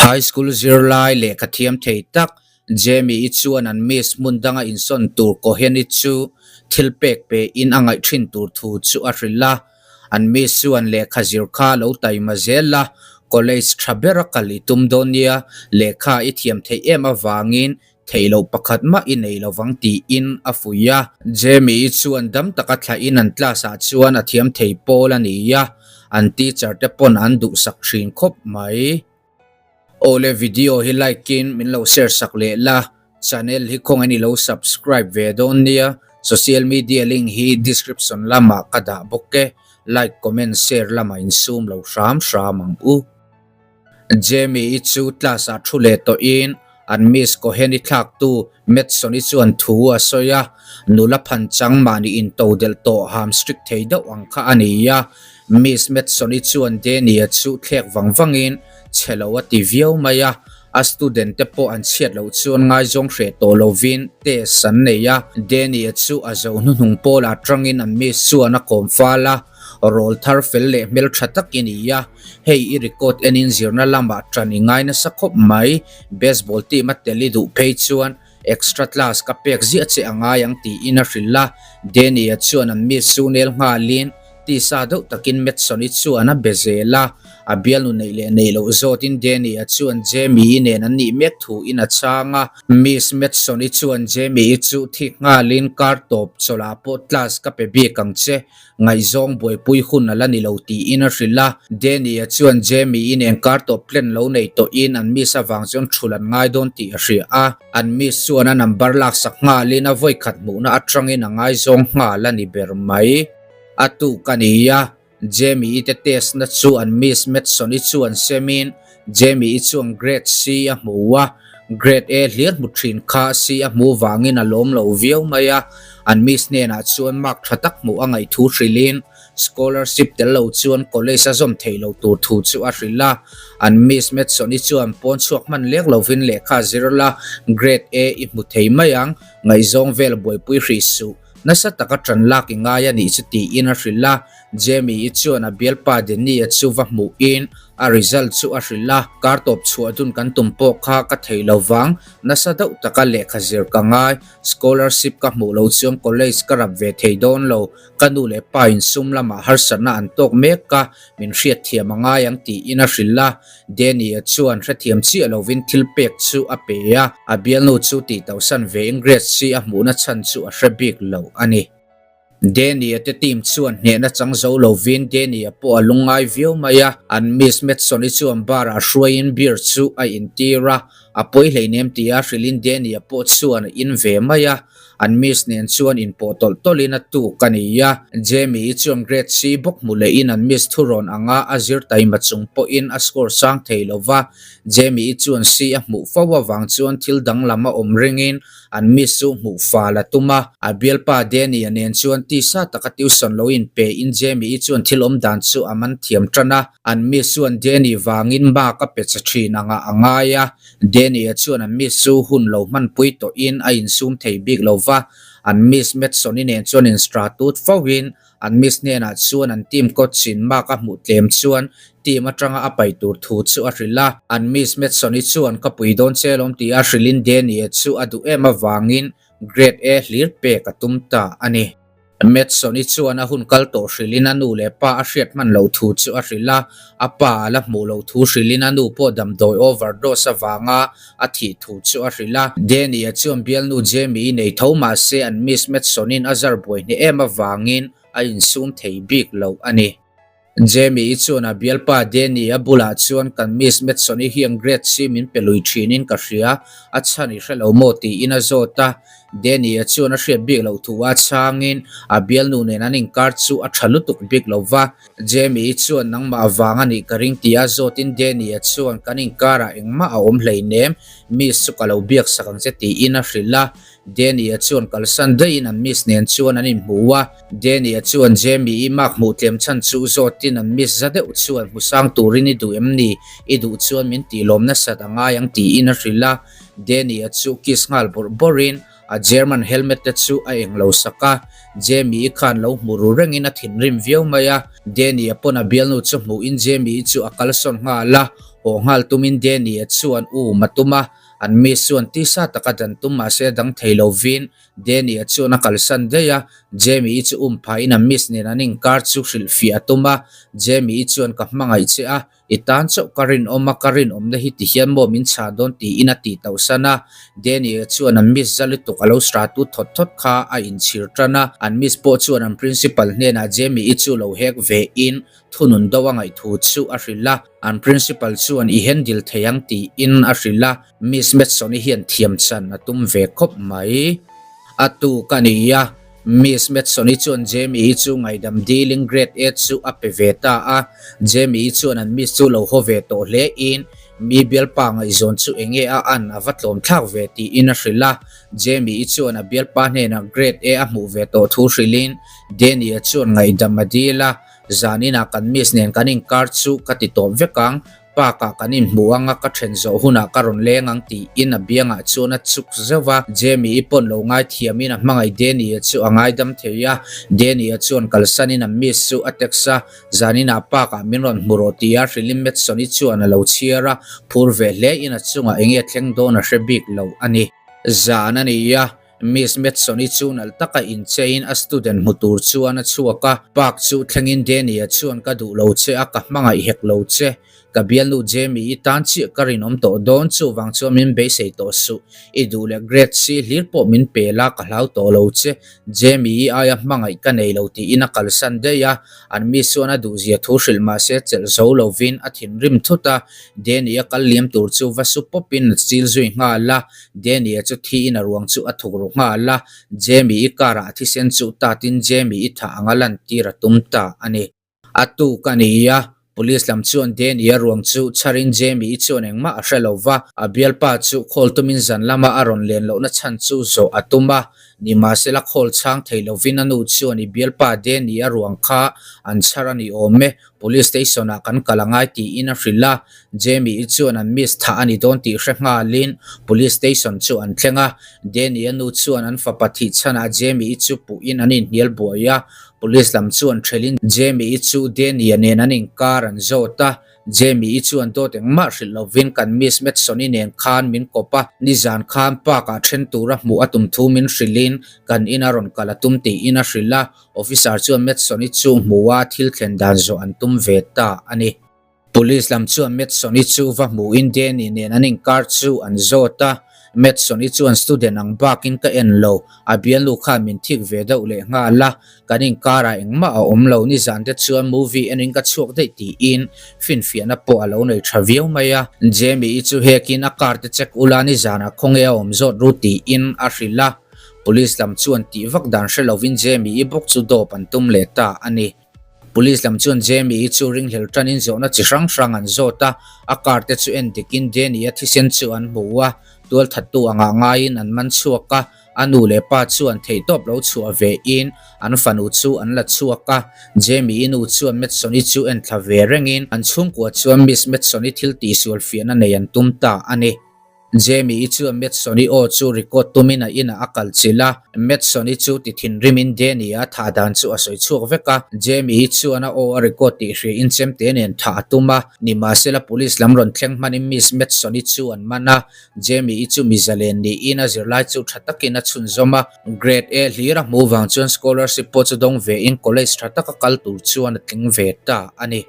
High school zirlai lehkha thiam thei tak Jamie-i chuan an miss hmun danga insawn tur Cohen-i chu thil pek pein a ngaih thin tur thu chu a hrilh a. An miss chuan lehkha zir kha lo taima zel a, college tha bera kal i tum dawn nia, lehkha i thiam theih em avangin theih loh pakhat mah i nei lovang tiin a fuih a. Jamie-i chuan dam taka thlahin an class-ah chuan a thiam thei pawl a ni a, an teacher te pawn an duhsak thin khawp mai. Awle video hi like in min lo share sak leh la, channel hi khawngaih in i lo subscribe ve dawn nia, social media link hi description lamah ka dah bawk e, like comment share lamah insum lo hram hram ang u. Jamie i chu class ah thu leh tawh in an Miss Cohen i thlak tu Mattson i chuan thu a sawi a, nula phan chang mahni in to delh tawh ham strict thei deuh ang kha a ni a, Miss Mattson i chuan Danny a chu thlek vang vang in chhe lo a ti viau mai a, a student te pawh an chhiat loh chuan ngaizawng hreh tawh lovin test an nei a, Danny a chu a zo hnuhnung pawl ah tang in an Miss chuan a kawm fal a. Rawl thar fel leh hmel tha tak i ni a, hei i record enin zirna lamah tan i ngai nasa khawp mai, baseball team a tel i duh phei chuan extra class ka pek ziah che a ngai ang tiin a hrilh a, Danny-a chuan an miss chu nel nghalin tisa deuh takin Mattson-i chuan a be zel a, a bialnu neih leh neih loh zawtin Danny-a chuan Jamie-i nen an nih mek thuin a chhang a. Miss Mattson-i chuan Jamie-i chu thik nghalin kar tawp chawlhah pawh class ka pe bik ang che, Ngaihzawng buaipui hun a la ni lo tiin a hrilh a. Danny-a chuan Jamie-i nen kar tawp plan lo nei tawhin an miss avang chuan thul an ngai dawn tih a hria a. An miss chuan a number laksak nghalin a vawikhat hmuhna atangin a ngaizawng nghal a ni ber mai. A tuk a ni a, Jamie-i te test na chu an miss Mattson-i chuan semin Jamie-i chuan grade C a hmu a. Grade A hlir hmu thin kha C a hmu vangin a lawm lo viau mai a, an miss hnenah chuan mark tha tak hmuh a ngaih thu hrilhin scholarship tel lo chuan college a zawm thei lo tur thu chu a hrilh a. An miss Mattson-i chuan pawn chhuak hman lek lovin lehkha zir la, Grade A i hmu thei mai ang, ngaihzawng vel buaipui hrih suh. Nasa taka ṭan lak i ngai a nih chu tiin a hrilh a, Jamie-i chuan a bialpa Danny-a chu va hmuhin a result chu a hrilh a, kar tawp chhuah dun kan tum pawh kha ka thei lo vang, nasa deuh taka lehkha zir ka ngai, scholarship ka hmuh loh chuan college ka rap ve thei dawn lo, ka nu leh pa in sum lamah harsatna an tawk mek a, min hriatthiam a ngai ang tiin a hrilh a, Danny-a chuan hrethiam chiah lovin thil pek chu a pe a, a bialnu chu tihtohsan vein Grace-i a hmuhna chhan chu a hre bik lo a ni. Danny-a te team chuan hnehna chang zo lovin Danny-a pawh a lungngai viau mai a, an Miss Mattson-i chuan bar-ah hruaiin beer chu a intir a, a pawi hleinem tia hrilhin Danny-a pawh chuan a in ve mai a. An miss nen chuan inpawh tawlh tawlhin a tuk a ni a, Jamie-i chuan grade C bawk hmu lehin an miss thurawn anga a zir taima chung pawhin a score sang thei lo va, Jamie-i chuan C a hmuh fo avang chuan thil danglam a awm ringin an miss chu hmuh fal a tum a. A bialpa Danny-a nen chuan tisa taka tuition lo inpe in Jamie-i chuan thil awm dan chu a man thiam tan a, an miss chuan Danny vangin mark a pe che thin angah a ngai a, Danny-a chuan an miss chu hun lo hmanpui tawhin a insum thei bik lo va, an miss Mattson-i nen chuan instratut foin an miss hnenah chuan an team coach-in mark a hmuh tlem chuan team atanga a pai tur thu chu a hrilh a. An miss Mattson-i chuan ka pui dawn che alawm tih a hrilhin Danny-a chu a duh em avangin grade A hlir pek a tum ta a ni. Mattson-i chuan a hun kal tawh hrilhin a nu leh pa a hriat hman loh thu chu a hrilh a, a pa a la hmuh loh thu hrilhin a nu pawh damdawi overdose avanga a thih thu chu a hrilh a. Danny-a chuan bialnu Jamie-i nei tho mah se an Miss Mattson-in a zar buai hneh em avangin a insum thei bik lo a ni. Jamie-i chuan a bialpa Danny-a bulah chuan kan Miss Mattson-i hian grade C min pe lui thinin ka hria, a chhan i hre lo maw tiin a zawt a. Danny-a chuan a hriat bik loh thu a chhangin a bialnu nen an inkar chu a tha lutuk bik lo va. Jamie-i chuan nangmah avang a nih ka ring tia zawtin Danny-a chuan kan inkarah engmah a awm hleinem, Miss chu ka lo biak sak ang che tiin a hrilh a. Danny-a chuan kalsan daihin an miss nen chuan an inhmu a. Danny-a chuan Jamie-i mark hmuh tlem chhan chu zawtin an miss za deuh chuan hmu sang turin i duh em ni? I duh chuan min tih lawm nasat a ngai ang tiin a hrilh a. Danny-a chu kiss nghal bawrh bawrhin a German helmet te chu a eng lo sak a. Jamie-i khan lo hmu ru rengin a thinrim viau mai a. Danny-a pawn a bialnu chu hmuhin Jamie-i chu a kalsawn nghal a. Haw nghal tumin Danny-a chuan um a tum a, an miss chuan tisa taka dan tum mahse a dang thei lovin Danny-a chuan a kalsan daih a, Jamie-i chu um phahin a miss nen an inkar chu hrilhfiah a tum a, Jamie-i chuan ka hmangaih che a, I tan chauh ka rinawm a, ka rinawmna hi tihian maw min chhah dawn tiin a tih tauhsan a. Danny-a chuan an miss za lutuk a lo sra tut thawt thawt kha a inchhir tan a. An miss pawh chuan an principal hnenah Jamie-i chu lo hek ve in thunun do a ngaih thu chu a hrilh a. An principal chuan i handle thei ang tiin a hrilh a. Miss Matsoni hian thiam chan a tum ve khawp mai. A tuk a ni a, Miss Matsoni chuan Jamie-i chu ngaidam dilin Grade A chu a pe ve ta a. Jamie-i chuan an Miss chu lo haw ve tawh hle in, mi bialpa ngaihzawn chu enge a an a va tlawm thlak ve tiin a hrilh a. Jamie-i chuan a bialpa hnenah Grade A a hmuh ve tawh thu hrilhin Danny-a chuan ngaihdam a dil a, Zaninah kan Miss nen kan inkar chu ka ti tawp vek ang, Park ah kan inhmu ang a, ka then zawh hunah ka rawn leng ang tiin a biangah chuan a chuk zeuh a. Jamie-i pawn lo ngaithiamin a hmangaih Danny-a chu a ngaidam thei a. Danny-a chuan kalsanin a miss chu a text a, Zaninah park ah min rawn hmu rawh tia hrilhin Mattson-i chuan a lo chhiar a, phur ve hle in a chungah enge thleng dawn a hre bik lo a ni. Zan a ni a, Miss Mattson-i chu nalh taka incheiin a student hmu tur chuan a chhuak a, park chu thlengin Danny-a chuan ka duh lo che a, ka hmangaih hek lo che. Ka bialnu Jamie i tan chiah ka rinawm tawh dawn, chuvang chuan min beisei tawh suh. I duh leh grade C hlir pawh min pe la, ka hlau tawh lo che. Jamie i aia hmangaih ka nei lo tiin a kalsan daih a, an miss chuan a duhzia thu hrilh mahse chelh zo lovin a thinrim thut a, Danny-a kal liam tur chu va su pawpin a chil zui nghal a. Danny-a chu thiin a ruang chu a thuk ru nghal a, Jamie-i car-ah a thisen chu tatin Jamie-i thah anga lantir a tum ta a ni. A tuk a ni a, Police lam chuan Danny-a ruang chu chharin Jamie-i chuan engmah a hre lo va, a bialpa chu call tumin zan lama a rawn len lohna chhan chu zawh a tum a, nimahsela call chhang thei lovin a nu chuan i bialpa Danny-a ruang kha an chhar a ni awm e, Police station ah kan kal angai tiin a hrilh a, Jamie-i chuan an miss thah a ni dawn tih hre nghalin Police station chu an thleng a, Danny-a nu chuan an fapa thih chhanah Jamie-i chu puhin an inhnial buai a, Police lam chuan thelhin Jamie-i chu Danny-a nen an inkar an zawt a, Jamie-i chuan dawt engmah hrilh lovin kan miss Mattson-i nen khan min kawp a, nizan khan park ah then tura hmuh a tum thu min hrilhin kan in a rawn kal a tum tiin a hrilh a, Officer chuan Mattson-i chu hmu a thil thlen dan zawh an tum ve ta a ni. Police lam chuan Mattson-i chu va hmuhin Danny nen an inkar chu an zawt a, Mattson-i chuan student ang bakin ka en lo, a bialnu khan min thik ve deuh leh nghal a, kan inkarah engmah a awm lo, nizan te chuan movie enin ka chhuak daih tiin finfiahna pawh a lo nei tha viau mai a. Jamie-i chu hekin a car te check ula nizanah khawnge a awm zawt ru tiin a hrilh a. Police lam chuan tih vak dan hre lovin Jamie-i bawk chu dawp an tum leh ta a ni. Police lam chuan Jamie-i chu ringhlel tanin zawhna chi hrang hrang an zawt a, a car te chu en dikin Danny-a thisen chu an hmu a, tualthattu angah ngaiin an man chhuak a, a nu leh pa chuan theihtawp lo chhuah ve in an fanu chu an la chhuak a, Jamie-i nu chuan Mattson-i chu en thla ve rengin an chhungkua chuan Miss Mattson-i thil tihsual fiahna nei an tum ta a ni. Jamie-i chuan Mattson-i aw chu record tumin a inah a kal chilh a, Mattson-i chu ti thinrimin Danny-a thah dan chu a sawi chhuak vek a. Jamie-i chuan a aw a record tih hriain chemte nen thah a tum a, nimahsela police lam rawn thleng hmanin Miss Mattson-i chu an man a. Jamie-i chu mi zalen niin a zirlai chu tha takin a chhunzawm a, Grade A hlir a hmuh vang chuan scholarship pawh chu dawng vein college tha taka kal tur chuan a tling ve ta a ni.